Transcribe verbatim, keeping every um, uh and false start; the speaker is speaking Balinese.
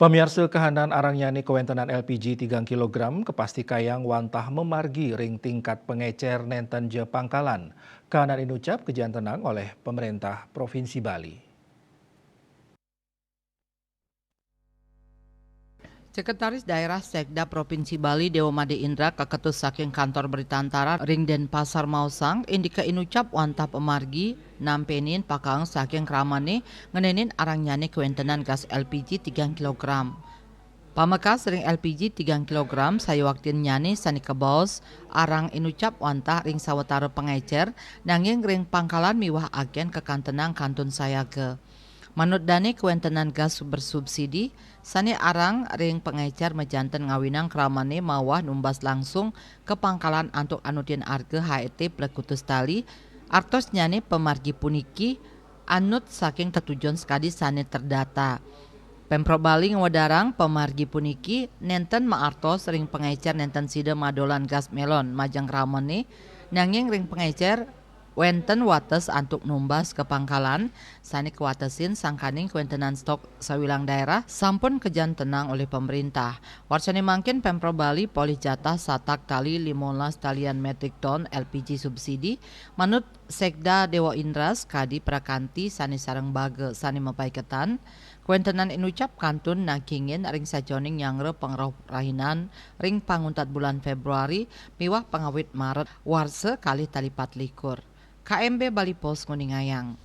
Pamiarsa, kahanan arangnyané kawéntenan L P G tigang kilogram kapasti kayang wantah mamargi ring tingkat pangécér nénten ja pangkalan. Kahanan inucap kajantenang olih Pemerintah Provinsi Bali. Sekretaris Daerah Sekda Provinsi Bali Dewa Made Indra kaketus saking kantor berita antara ring Denpasar maosang, indika inucap wantah pamargi nampénin pakaéng saking kramané ngenénin arangnyané kawéntenan gas L P G tigang kilogram. Pamekas ring L P G tigang kilogram sayuaktinnyané sané kabaos arang inucap wantah ring sawatara pangécér, nanging ring pangkalan miwah agén kakantenang kantun sayaga. Manut dané kawéntenan gas bersubsidi, sané arang ring pangécér majanten ngawinang kramané mawah numbas langsung ka pangkalan antuk anutin arga H E T plekutus tali, artosnyané pamargi puniki anut saking tetujon sakadi sané terdata. Pemprov Bali ngwedarang pamargi puniki nénten maartos ring pangécér nénten sida madolan gas mélon majeng kramané, nanging ring pangécér wénten wates antuk numbas ka pangkalan, sané kawatesin sangkaning kawéntenan stok sawilang daerah sampun kajantenang olih pemerintah. Warsané mangkin Pemprov Bali polih jatah satak tali limolas talian metrik ton L P G subsidi, manut Sekda Dewa Indra sakadi prakanti sané sareng baga sané mapaiketan, kawéntenan inucap kantun nagingin ring sajeroning nyanggra pangrauh rahinan ring panguntat bulan Fébruari miwah pangawit Maret warsa kalih tali patlikur. K M B Bali Post nguningayang.